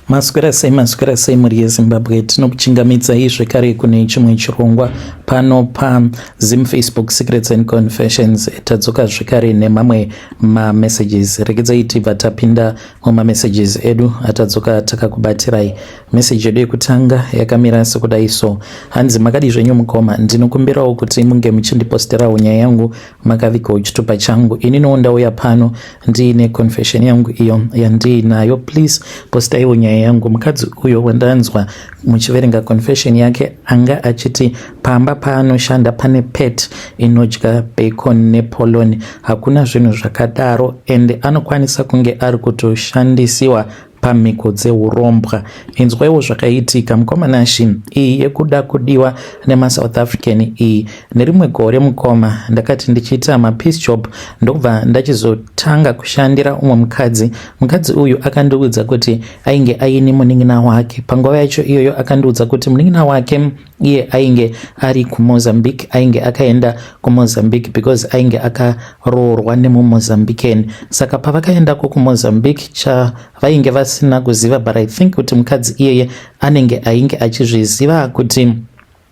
Maswera sei, maswera sei mhuri yeZimbabwe, tinokuchingamidzai zvekare kune chimwe chirongwa pano paZim Facebook Secrets and Confessions. Tadzoka zvekare nemamwe mamessages. Regedzai tibva tapinda mumamessages edu atadzoka takakubatirai. Message yedu yekutanga yakamira sekudai so. Hanzi makadii zvenyu mukoma, ndinokumbirawo kuti munge muchindiposterawo nyaya yangu makavigawo chitupa changu. Ininiwo ndauya pano ndiine confession yangu iyo yandiinayo, please postaiwo nyaya yangu. Mukadzi uyo wandanzwa muchiverenga confession yake anga achiti pamba paanoshanda pane pet inodya bacon nepoloni. Hakuna zvinhu zvakadaro and anokwanisa kunge ari kutoshandisiwa pamhiko dzeurombwa. Inzwaiwo zvakaitika mukoma Nashi, iyi yekuda kudiwa nemaSouth African iyi. Nerimwe gore mukoma, ndakati ndichiita mapeace job ndokubva ndachizotanga kushandira umwe mukadzi. Mukadzi uyu akandiudza kuti ainge aine munin'ina wake. Panguva yacho iyoyo akandiudza kuti munin'ina wake iye ainge ari kuMozambique, ainge akaenda kuMozambique because ainge akaroorwa nemuMozambican. Saka pavakaendako kuMozambique, chavainge vasina kuziva, but I think kuti mukadzi iyeye anenge ainge achizviziva kuti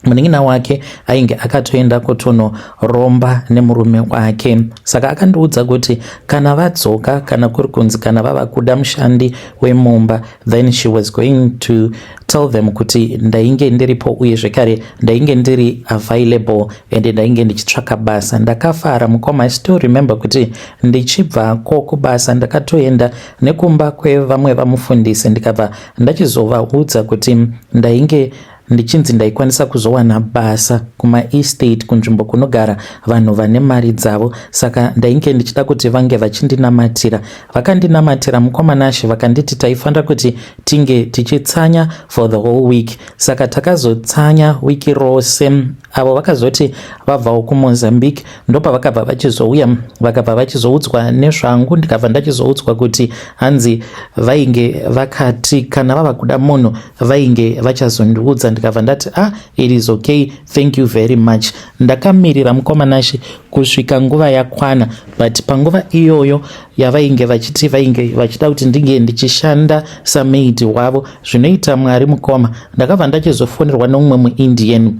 munin'ina wake ainge akatoenda kutonoromba nemurume wake. Saka akandiudza kuti kana vadzoka, kana kuri kunzi kana vava kuda mushandi wemumba, then she was going to tell them kuti ndainge ndiripo uye zvekare ndainge ndiri available and ndainge ndichitsvaka basa. Ndakafara mukoma. I still remember kuti ndichibvako kubasa ndakatoenda nekumba kwevamwe vamufundisi, ndikabva ndachizovaudza kuti ndainge ndichinzi ndaikwanisa kuzowana basa kumaestate, kunzvimbo kunogara vanhu vane mari dzavo, saka ndainge ndichida kuti vange vachindinamatira. Vakandinamatira mukoma Nashe, vakanditi taifanira kuti tinge tichitsanya for the whole week. Saka takazotsanya wiki rose. Avo vakazoti vabvawo kuMozambique, ndopavakabva vachizouya, vakabva vachizoudzwa nezvangu. Ndikabva ndachizoudzwa kuti hanzi vainge vakati kana vava kuda munhu vainge vachazondiudza. Ndikabva ndati, "Ah, it is okay, thank you very much." Ndakamirira mukoma Nashe kusvika nguva yakwana, but panguva iyoyo yavainge vachiti vainge vachida kuti ndinge ndichishanda samaid wavo, zvinoita Mwari mukoma, ndakabva ndachizofonerwa neumwe muIndian.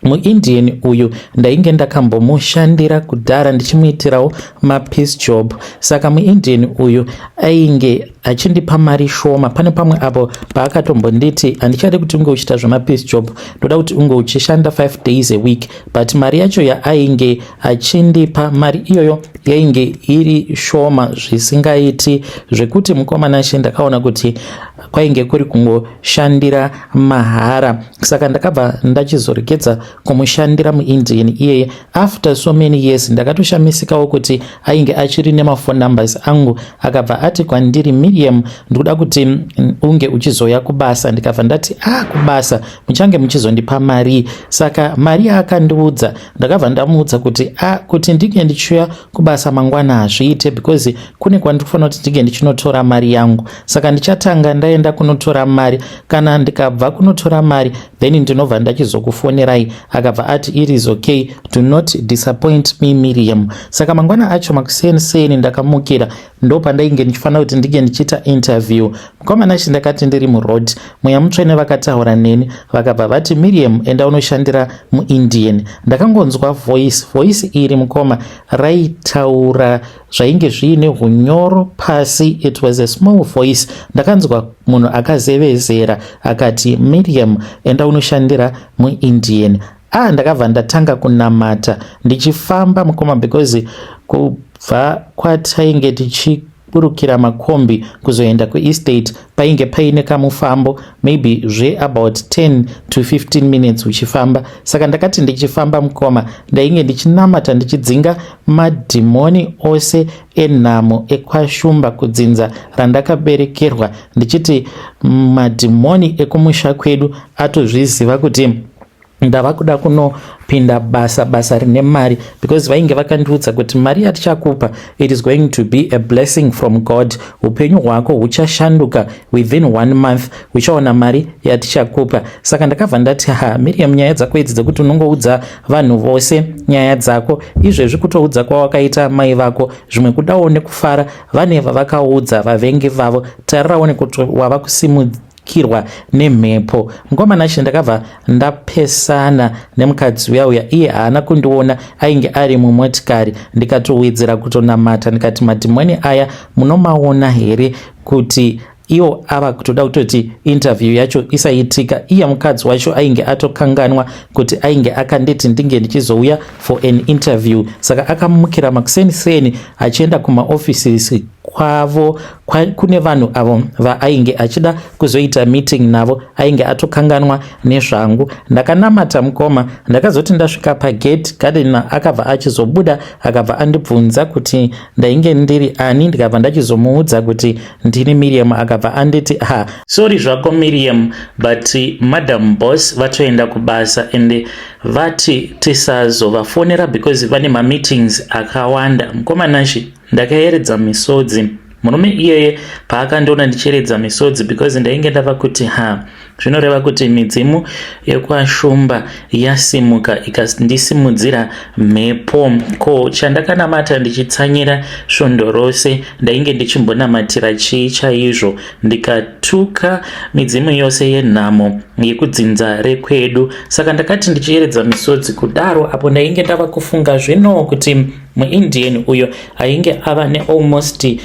MuIndian uyu ndainge ndakambomushandira kudhara ndichimuitirawo mapiece job. Saka muIndian uyu ainge achindipa mari shoma. Pane pamwe apo paakatombonditi, "Handichadi kuti unge uchiita zvemapiece job, ndoda kuti unge uchishanda 5 days a week." But mari yacho yaainge achindipa, mari iyoyo yainge iri shoma zvisingaiti, zvekuti mukoma Nashe, ndakaona kuti kwainge kuri kungoshandira mahara. Saka ndakabva ndachizoregedza kumushandira muIndian iyeye. After so many years ndakatoshamisikawo kuti ainge achiri nemaphone numbers angu. Akabva ati kwandiri, "Miriam, ndikuda kuti unge uchizoya kubasa." Ndikabva ndati, "Ah, kubasa muchange muchizondipa mari?" Saka mari yaakandiudza, ndakabva ndamuudza kuti, "A, kuti ndinge ndichiuya kubasa mangwana hazviite, because kune kwandikufanira kuti ndinge ndichinotora mari yangu. Saka ndichatanga ndaenda kunotora mari. Kana ndikabva kunotora mari, then ndinobva ndachizokufonerai." Akabva ati, "It is okay, do not disappoint me, Miriam." Saka mangwana acho makuseni ndakamukira, ndo pandainge ndichifanira kuti ndinge ndichiita interview. Mukoma Nashe, ndakati ndiri muroad, Mweya Mutsvene vakataura neni, vakabva vati, "Miriam, enda unoshandira muIndian." Ndakangonzwa voice. Voice iri mukoma raitaura zvainge zviine unyoro pasi. It was a small voice. Ndakanzwa munhu akazevezera akati, "Miriam, enda unoshandira muIndian." Ah, ndakabva ndatanga kunamata ndichifamba mukoma, because kubva kwatainge tichiburukira makombi kuzoenda kuestate painge paine kamufambo, maybe zveabout 10 to 15 minutes uchifamba. Saka ndakati ndichifamba mukoma, ndainge ndichinamata ndichidzinga madhimoni ose enhamo ekwashumba, kudzinza randakaberekerwa, ndichiti madhimoni ekumusha kwedu atozviziva kuti ndava kuda kunopinda basa, basa rine mari, because vainge vakandiudza kuti mari yatichakupa, it is going to be a blessing from God, upenyu hwako huchashanduka within one month, uchaona mari yatichakupa. Saka ndakabva ndati, "Ha, Miriam, nyaya dzako idzi dzekuti unongoudza vanhu vose nyaya dzako, izvezvi kutoudza kwawakaita mai vako, zvimwe kudawo nekufara vane vavakaudza vavengi vavo. Tarirawo nekuti wava kusimudzira Kirwa nemhepo. Mukoma Nashe ndakabva ndapesana nemukadzi uya uya iye haana kundiona ainge ari mumotikari ndikatowedzera kutonamata ndikati madhimoni aya munomaona here kuti iwo ava kutoda kutoti interview yacho isaitika iye mukadzi wacho ainge atokanganwa kuti ainge akanditi ndinge ndichizouya for an interview saka akamukira makuseni seni achienda kumaoffices kwavo kwa, kune vanhu avo vaainge achida kuzoita meeting navo ainge atokanganwa nezvangu ndakanamata mukoma ndakazoti ndasvika pagate gardener akabva achizobuda akabva andibvunza kuti ndainge ndiri ani ndikabva ndachizomuudza kuti ndini Miriam akabva anditi ha sorry zvako Miriam but madam boss vatoenda kubasa ende vati tisazovafonera because vane mameetings akawanda mukoma Nashi Ndakayeredza misodzi murume iyeye paakandiona ndichiyeredza misodzi because ndainge ndava kuti ha zvinoreva kuti midzimu yekwashumba yasimuka ikandisimudzira mhepo ko chandakanamata ndichitsanyira svondo rose ndainge ndichimbonamatira chii chaizvo ndikatuka midzimu yose yenhamo yekudzinza rekwedu saka ndakati ndichiyeredza misodzi kudaro apo ndainge ndava kufunga zvino kuti muIndian uyo ainge ava nealmost 2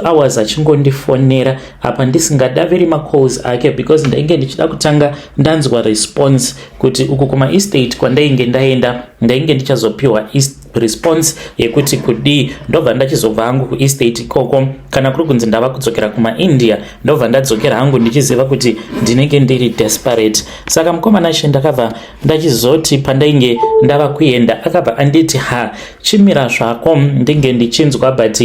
hours achingondifonera apa ndisingadaviri macalls ake because ndainge ndichida kutanga ndanzwa response kuti uku kumaestate kwandainge ndaenda ndainge ndichazopiwa response yekuti kudii ndobva ndachizobva hangu kuestate ikoko kana kuri kunzi ndava kudzokera kumaindia ndobva ndadzokera hangu ndichiziva kuti ndinenge ndiri desperate saka mukomana she ndakabva ndachizoti pandainge ndava kuenda akabva anditi ha chimira zvako ndinge ndichinzwa but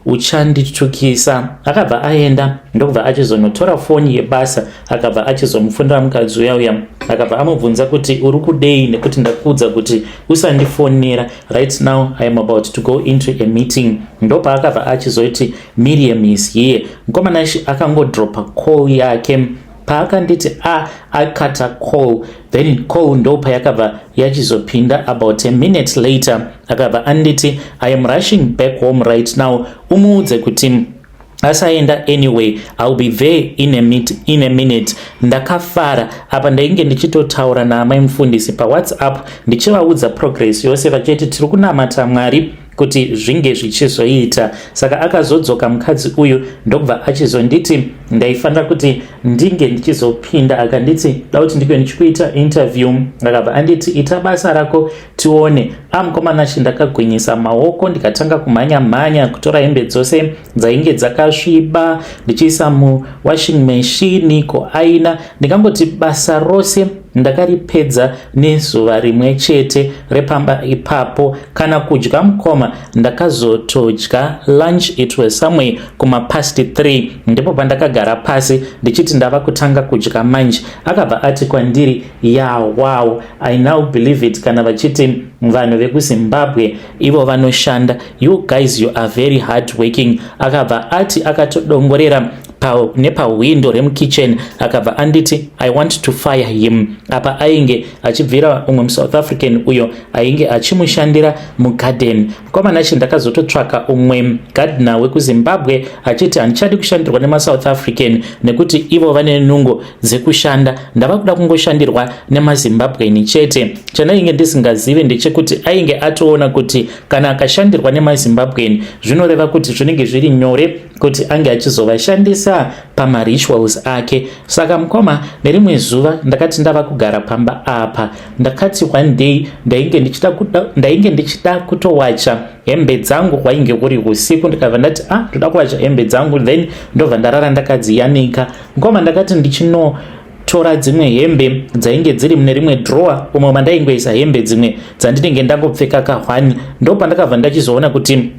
uchanditukisa akabva aenda ndokubva achizonotora foni yebasa akabva achizomufonera mukadzi uya uya akabva amubvunza kuti uri kudei nekuti ndakuudza kuti usandifonera right now I am about to go into a meeting ndopaakabva achizoti Miriam is here mukomana akangodropa call yake paakanditi a akata call then call ndo payakabva yachizopinda about a minute later akabva anditi I am rushing back home right now umuudze kuti asaenda anyway I'll be there in a, mit, in a minute ndakafara apa ndainge ndichitotaura naamai mufundisi pawhatsapp ndichivaudza progress yose vachiti tiri kunamata mwari kuti zvinge zvichizoita saka akazodzoka mukadzi uyu ndokubva achizonditi ndaifanira kuti ndinge ndichizopinda akanditi da kuti ndinge ndichikuita interview akabva anditi ita basa rako tione amukomana chi ndakagwinyisa maoko ndikatanga kumhanya mhanya kutora hembe dzose dzainge dzakasviba ndichiisa muwashing machine koaina ndikangoti basa rose ndakaripedza nezuva rimwe chete repamba ipapo kana kudya mukoma ndakazotodya lunch it was somewhere kumapast 3 ndipo pandakagara pasi ndichiti ndava kutanga kudya manje akabva ati kwandiri ya wow I now believe it kana vachiti vanhu vekuzimbabwe ivo vanoshanda you guys you are very hard working akabva ati akatodongorera nepahwindo remukitchen akabva anditi I want to fire him apa ainge achibvira umwe musouth african uyo ainge achimushandira mugarden mukomana chi ndakazototsvaka umwe gardener wekuzimbabwe achiti handichadi kushandirwa nemasouth african nekuti ivo vane nungo dzekushanda ndava kuda kungoshandirwa nemazimbabweni chete chandainge ndisingazivi ndechekuti ainge atoona kuti kana akashandirwa nemazimbabweni zvinoreva kuti zvinenge zviri nyore kuti ange achizovashandisa pamarituals ake saka mukoma nerimwe zuva ndakati ndava kugara pamba apa ndakati one day ndainge ndichida kutowacha hembe dzangu hwainge huri usiku ndikabva ndati ah ndoda kuwacha hembe dzangu then ndobva ndarara ndakadziyanika mukoma ndakati ndichinotora dzimwe hembe dzainge dziri mune rimwe drawer umo mandaingoisa hembe dzimwe dzandinenge ndangopfeka kahwani ndopandakabva ndachizoona kuti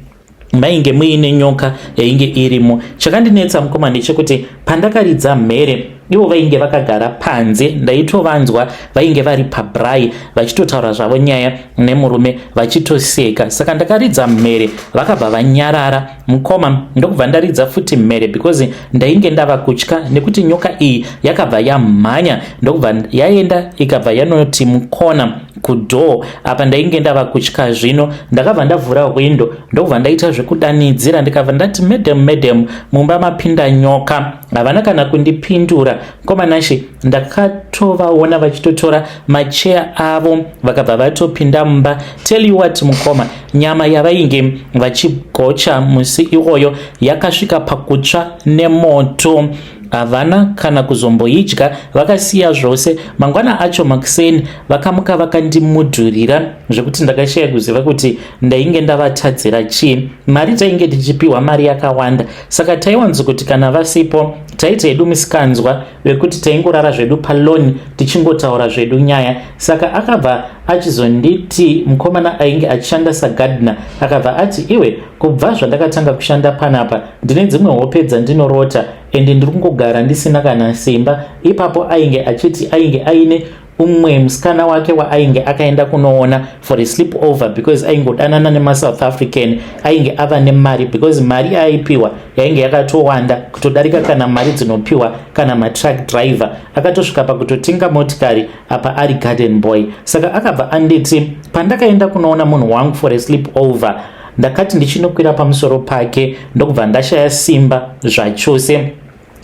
mainge muine nyoka yainge irimo chakandinetsa mukoma ndechekuti pandakaridza mhere ivo vainge vakagara panze ndaitovanzwa vainge vari pabraai vachitotaura zvavo nyaya nemurume vachitoseka saka ndakaridza mhere vakabva vanyarara mukoma ndokubva ndaridza futi mhere because ndainge ndava kutya nekuti nyoka iyi yakabva yamhanya ndokubva yaenda ikabva yanoti mukona. Kudoor apa ndainge ndava kutya zvino. Ndakabva ndavhura hwindo ndokubva ndaita zvekudanidzira, ndikabva ndati, "Madam, madam, mumba mapinda nyoka." Havana kana kundipindura, komanashe. Ndakatovaona vachitotora macheya avo, vakabva vatopinda mumba. Tell you what, mukoma, nyama yavainge vachigocha musi iwoyo yakasvika pakutsva nemoto. Havana kana kuzomboidya, vakasiya zvose. Mangwana acho makuseni vakamuka vakandimudhurira zvekuti ndakashaya kuziva kuti ndainge ndavatadzira chii. Mari tainge tichipiwa mari yakawanda, saka taiwanzo kuti kana vasipo taita hedu misikanzwa vekuti taingorara zvedu palawn tichingotaura zvedu nyaya. Saka akabva achizonditi, mukomana ainge achishanda sagardener akabva ati, "Iwe, kubva zvandakatanga kushanda panapa ndine dzimwe hope dzandinorota ende ndiri kungogara ndisina kana simba." Ipapo ainge achiti ainge aine umwe musikana wake waainge akaenda kunoona for a sleep over because aingodanana nemaSouth African. Ainge ava nemari because mari yaaipiwa yainge yakatowanda kutodarika kana mari dzinopiwa kana matruck driver. Akatosvika pakutotenga motikari apa ari garden boy. Saka akabva anditi, "Pandakaenda kunoona munhu wangu for a sleep over, ndakati ndichinokwira pamusoro pake ndokubva ndashaya simba zvachose.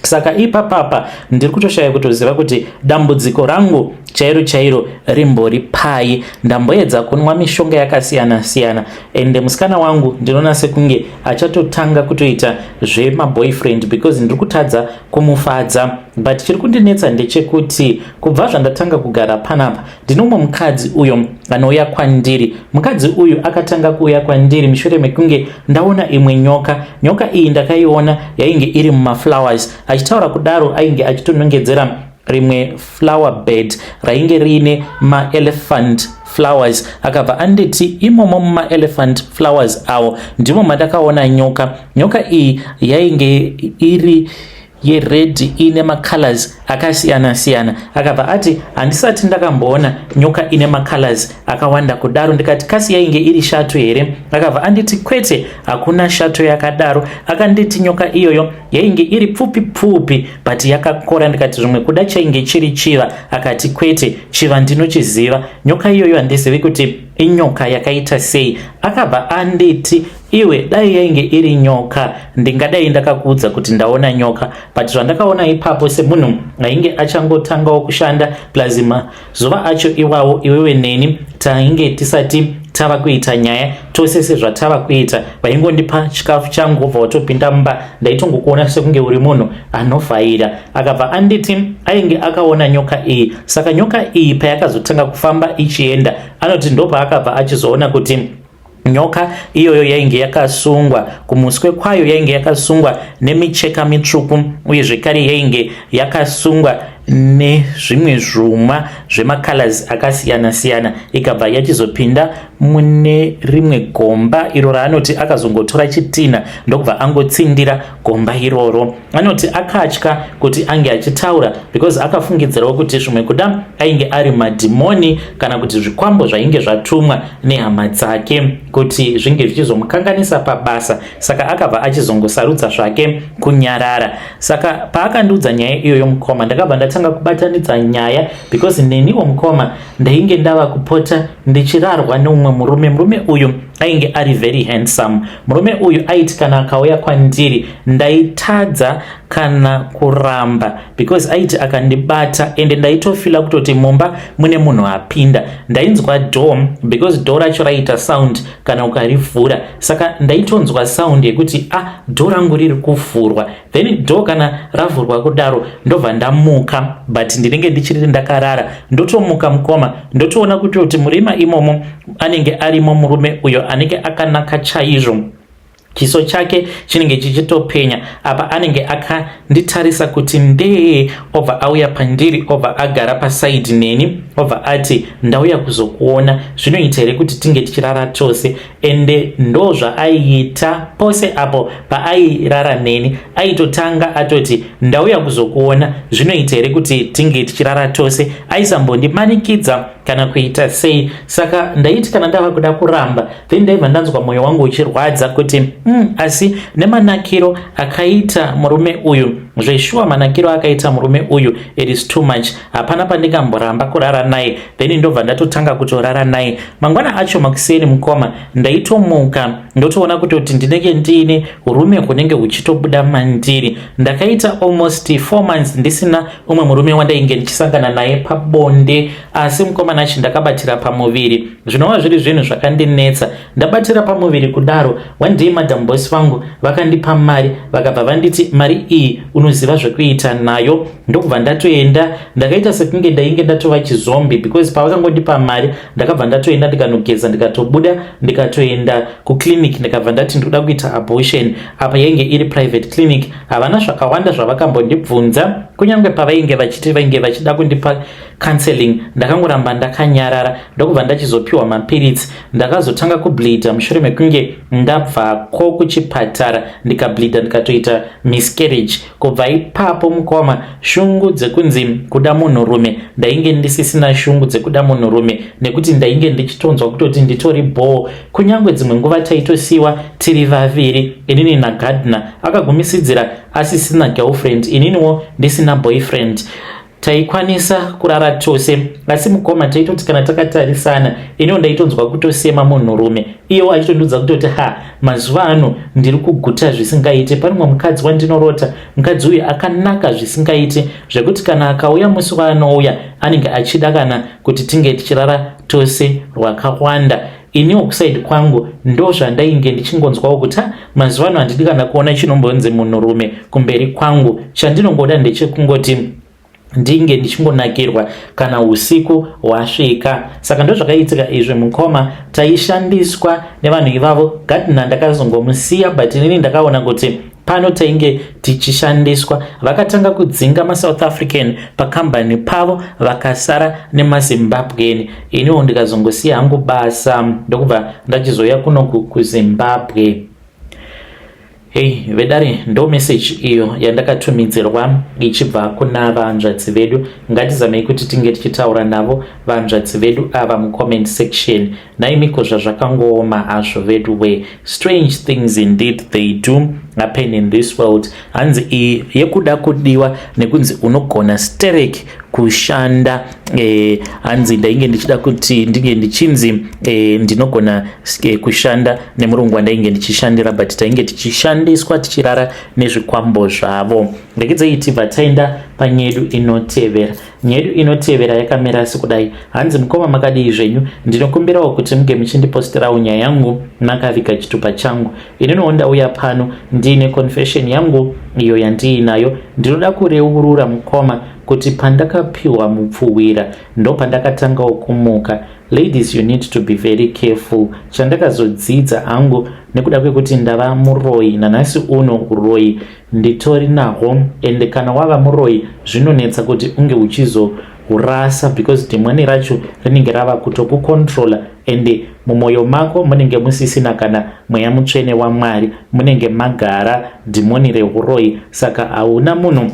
Saka ipapapa ndiri kutoshaya kutoziva kuti dambudziko rangu chairo chairo rimbori pai. Ndamboedza kunwa mishonga yakasiyana siyana, ende musikana wangu ndinoona sekunge achatotanga kutoita zvemaboyfriend because ndiri kutadza kumufadza. But chiri kundinetsa ndechekuti kubva zvandatanga kugara panapa ndine umwe mukadzi uyo anouya kwandiri. Mukadzi uyu akatanga kuuya kwandiri mushure mekunge ndaona imwe nyoka. Nyoka iyi ndakaiona yainge iri mumaflowers." Achitaura kudaro ainge achitonongedzera rimwe flower bed rainge riine maelephant flowers. Akabva anditi, "Imomo mumaelephant flowers awo ndimo mandakaona nyoka. Nyoka iyi yainge iri yered, ine macolors akasiyana siyana." Akabva ati, "Handisati ndakamboona nyoka ine macolors akawanda kudaro." Ndikati, "Kasi yainge iri shato here?" Akabva anditi, "Kwete, hakuna shato yakadaro." Akanditi nyoka iyoyo yainge iri pfupi pfupi but yakakora. Ndikati, "Zvimwe kuda chainge chiri chiva." Akati, "Kwete, chiva ndinochiziva. Nyoka iyoyo handizivi kuti inyoka yakaita sei." Akabva anditi, "Iwe, dai yainge iri nyoka ndingadai ndakakuudza kuti ndaona nyoka, but zvandakaona ipapo, semunhu ainge achangotangawo kushanda, plus mazuva acho iwawo iwewe neni tainge tisati tava kuita nyaya tose sezvatava kuita, vaingondipa chikafu changu wobva watopinda mumba, ndaitongokuona sekunge uri munhu anovhaira." Akabva anditi ainge akaona nyoka iyi. Saka nyoka iyi payakazotanga kufamba ichienda, anoti ndopaakabva achizoona kuti nyoka iyoyo yainge yakasungwa kumuswe kwayo, yainge yakasungwa nemicheka mitsvuku, uye zvekare yainge yakasungwa nezvimwe zvuma zvemacolors akasiyana-siyana. Ikabva yachizopinda mune rimwe gomba iro raanoti akazongotora chitina ndokubva angotsindira gomba iroro. Anoti akatya kuti ange achitaura because akafungidzirawo kuti zvimwe kuda ainge ari madhimoni kana kuti zvikwambo zvainge zvatumwa nehama dzake kuti zvinge zvichizomukanganisa pabasa. Saka akabva achizongosarudza zvake kunyarara. Saka paakandiudza nyaya iyoyo, mukoma, ndakabva ndatanga kubatanidza nyaya because neniwo, mukoma, ndainge ndava kupota ndichirarwa neumwe murume. Murume uyu ainge ari very handsome. Murume uyu aiti kana akauya kwandiri ndaitadza kana kuramba because aiti akandibata ende ndaitofeela kutoti mumba mune munhu apinda. Ndainzwa door because door racho raita sound kana ukarivhura, saka ndaitonzwa sound yekuti, "Ah, door rangu riri kuvhurwa." Then door kana ravhurwa kudaro ndobva ndamuka, but ndinenge ndichiri ndakarara. Ndotomuka, mukoma, ndotoona kutoti murima imomo anenge arimo murume uyo anenge akanaka chaizvo, chiso chake chinenge chichitopenya. Apa anenge akanditarisa kuti ndee, obva auya pandiri, obva agara paside neni, obva ati, "Ndauya kuzokuona. Zvinoita here kuti tinge tichirara tose?" Ende ndo zvaaiita pose apo paairara neni, aitotanga atoti, "Ndauya kuzokuona. Zvinoita here kuti tinge tichirara tose?" Aisambondimanikidza kana kuita sei. Saka ndaiti kana ndava kuda kuramba, then ndaibva ndanzwa mwoyo wangu uchirwadza kuti asi nemanakiro akaita murume uyu Zveshuwa manakiro akaita murume uyu, it is too much. Hapana pandingamboramba kurara naye. Then ndobva ndatotanga kutorara naye. Mangwana acho makuseni, mukoma, ndaitomuka ndotoona kutoti ndinenge ndiine urume hunenge huchitobuda mandiri. Ndakaita almost 4 months ndisina umwe murume wandainge ndichisangana naye pabonde. Asi mukoma Nashi, ndakabatira pamuviri, zvinova zviri zvinhu zvakandinetsa. Ndabatira pamuviri kudaro, one day Madam Boss vangu vakandipa mari, vakabva vanditi, "Mari iyi unoziva zvekuita nayo." Ndokubva ndatoenda. Ndakaita sekunge ndainge ndatova chizombie, because pavakangondipa mari, ndakabva ndatoenda, ndikanogeza, ndikatobuda, ndikatoenda kuclinic, ndikabva ndati ndikuda kuita abortion. Apa yainge iri private clinic. Havana zvakawanda zvavakambondibvunza. Kunyange pavainge vachiti vainge vachida kundipa counseling, ndakangoramba ndakanyarara. Ndokubva ndachizopiwa mapiritsi. Ndakazotanga kubleeda mushure mekunge ndabvako kuchipatara. Ndikableeda, ndikatoita miscarriage. Kubva ipapo, mukoma, shungu dzekunzi kuda munhurume, ndainge ndisisina shungu dzekuda munhurume, nekuti ndainge ndichitonzwa kutoti nditori bhoo. Kunyange dzimwe nguva taitosiyiwa tiri vaviri, inini naGardner. Akagumisidzira asisina girlfriend, ininiwo ndisina boyfriend. Taikwanisa kurara tose, asi mukoma, taitoti kana takatarisana, iniwo ndaitonzwa kutosema munhurume, iyewo achitondiudza kutoti, "Ha, mazuva ano ndiri kuguta zvisingaite. Pane mumwe mukadzi wandinorota. Mukadzi uyu akanaka zvisingaite, zvekuti kana akauya, musi waanouya anenge achida kana kuti tinge tichirara tose rwakawanda." Iniwo kuside kwangu ndo zvandainge ndichingonzwawo kuti, "Ha, mazuva ano handidi kana kuona chinombonzi munhurume kumberi kwangu. Chandinongoda ndechekungoti ndinge ndichingonakirwa kana usiku hwasvika." Saka ndozvakaitika izvi, mukoma. Taishandiswa nevanhu ivavo. Gardner ndakazongomusiya, but inini ndakaona kuti pano tainge tichishandiswa. Vakatanga kudzinga maSouth African pakambani pavo, vakasara nemaZimbabwean. Iniwo ndikazongosiya hangu basa, ndokubva ndachizouya kunoku kuZimbabwe. Hei vedare, ndo meseji iyo yandakatumidzirwa ichibva kuna vanzvadzi vedu. Ngatizamei kuti tinge tichitaura navo vanzvadzi vedu ava mucomment section. Naimiko, zvazvakangooma hazvo vedu we. Strange things indeed, they do happen in this world. Hanzi iyi yekuda kudiwa nekunzi unogona sterek kushanda. Hanzi ndainge ndichida kuti ndinge ndichinzi ndinogona kushanda nemurungu wandainge ndichishandira, but tainge tichishandiswa, tichirara nezvikwambo zvavo. Regedzei tibva taenda panyedu inotevera. Nyedu inotevera yakamira sekudai. Hanzi, "Mukoma, makadii zvenyu? Ndinokumbirawo kuti muge muchindiposterawo nyaya yangu makaviga chitupa changu. Ininiwo ndauya pano ndiine confession yangu iyo yandiinayo. Ndinoda kureurura, mukoma, kuti pandakapiwa mupfuwira ndo pandakatangawo kumuka. Ladies, you need to be very careful. Chandakazodzidza hangu nekuda kwekuti ndava muroi, nanhasi uno uroi nditori nahwo. Ende kana wava muroi, zvinonetsa kuti unge uchizourasa, because dhimoni racho rinenge rava kutokucontrola, ende mumwoyo mako munenge musisina kana mweya mutsvene waMwari, munenge magara dhimoni reuroi. Saka hauna munhu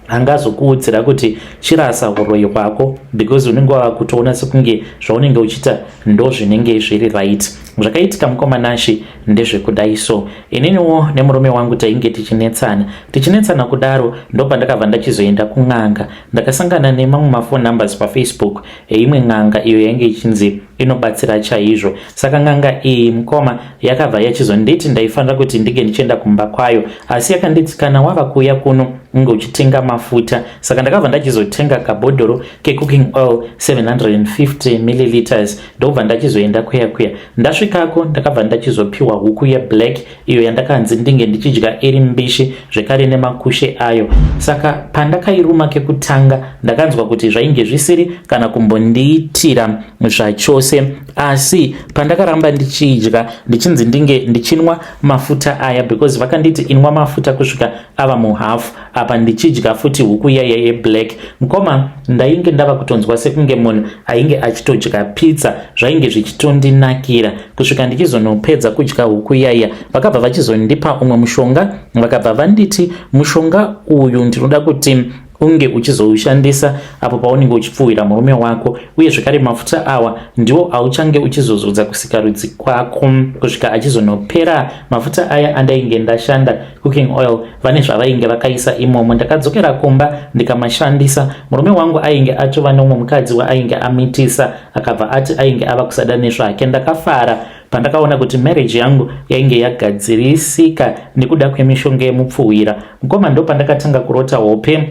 angazokuudzira kuti chirasa uroi hwako, because unenge wava kutoona sekunge zvaunenge uchiita ndo zvinenge zviri right." Zvakaitika, mukoma Nashi, ndezvekudai so. Ininiwo nemurume wangu tainge tichinetsana, tichinetsana kudaro, ndopandakabva ndachizoenda kun'anga. Ndakasangana nemamwe maphone numbers paFacebook eimwe n'anga iyo yainge ichinzi inobatsira chaizvo. Saka n'anga iyi, mukoma, yakabva yachizonditi ndaifanira kuti ndinge ndichienda kumba kwayo, asi yakanditi kana wava kuuya kuno unge uchitenga mafuta. Saka ndakabva ndachizotenga kabhodhoro kecooking oil 750 milliliters, ndobva ndachizoenda kuya kuya. Ndasvikako, ndakabva ndachizopiwa huku yeblack iyo yandakanzi ndinge ndichidya iri mbishi, zvekare nemakushe ayo. Saka pandakairuma kekutanga, ndakanzwa kuti zvainge zvisiri kana kumbondiitira zvachose. Asi pandakaramba ndichidya, ndichinzi ndinge ndichinwa mafuta aya, because vakanditi inwa mafuta kusvika ava muhafu, apa ndichidya futi huku iyaya yeblack, mukoma, ndainge ndava kutonzwa sekunge munhu ainge achitodya pizza. Zvainge zvichitondinakira kusvika ndichizonopedza kudya huku iyaya. Vakabva vachizondipa umwe mushonga, vakabva vanditi, "Mushonga uyu ndinoda kuti Unge uchizoushandisa apo paunenge uchipfuhwira murume wako, uye zvekare mafuta awa ndiwo auchange uchizozodza kusikarudzi kwako kusvika achizonopera. Mafuta aya andainge ndashanda, cooking oil, vane zvavainge vakaisa imomo. Ndakadzokera kumba ndikamashandisa. Murume wangu ainge atova neumwe mukadzi waainge amitisa, akabva ati ainge ava kusada nezvake. Ndakafara pandakaona kuti marriage yangu yainge yagadzirisika nekuda kwemishonga yemupfuhwira. Mukoma, ndo pandakatanga kurota hope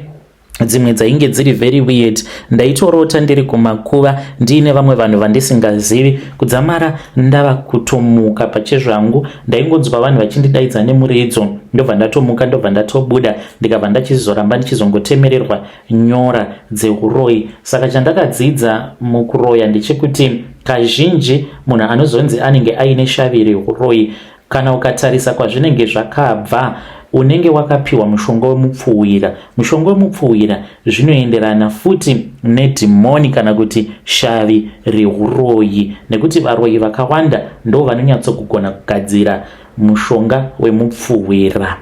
dzimwe dzainge dziri very weird. Ndaitorota ndiri kumakuva ndiine vamwe vanhu vandisingazivi. Kudzamara ndava kutomuka pachezvangu, ndaingonzwa vanhu vachindidaidza nemuridzo, ndobva ndatomuka, ndobva ndatobuda, ndikabva ndachizoramba ndichizongotemererwa nyora dzeuroyi. Saka chandakadzidza mukuroya ndechekuti kazhinji munhu anozonzi anenge aine shavi reuroyi, kana ukatarisa kwazvinenge zvakabva, unenge wakapiwa mushonga wemupfuwira. Mushonga wemupfuwira zvinoenderana futi nedhimoni kana kuti shavi reuroyi, nekuti varoyi vakawanda ndo vanonyatsokugona kugadzira mushonga wemupfuwira.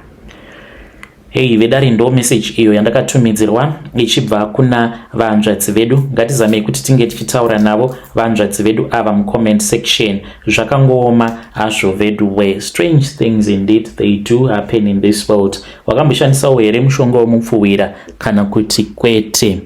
Hei vedare, ndo message iyo yandakatumidzirwa ichibva kuna vanzvadzi vedu. Ngatizamei kuti tinge tichitaura navo vanzvadzi vedu ava mucomment section. Zvakangooma hazvo vedu we. Strange things indeed, they do happen in this world. Wakamboshandisawo here mushonga wemupfuwira kana kuti kwete?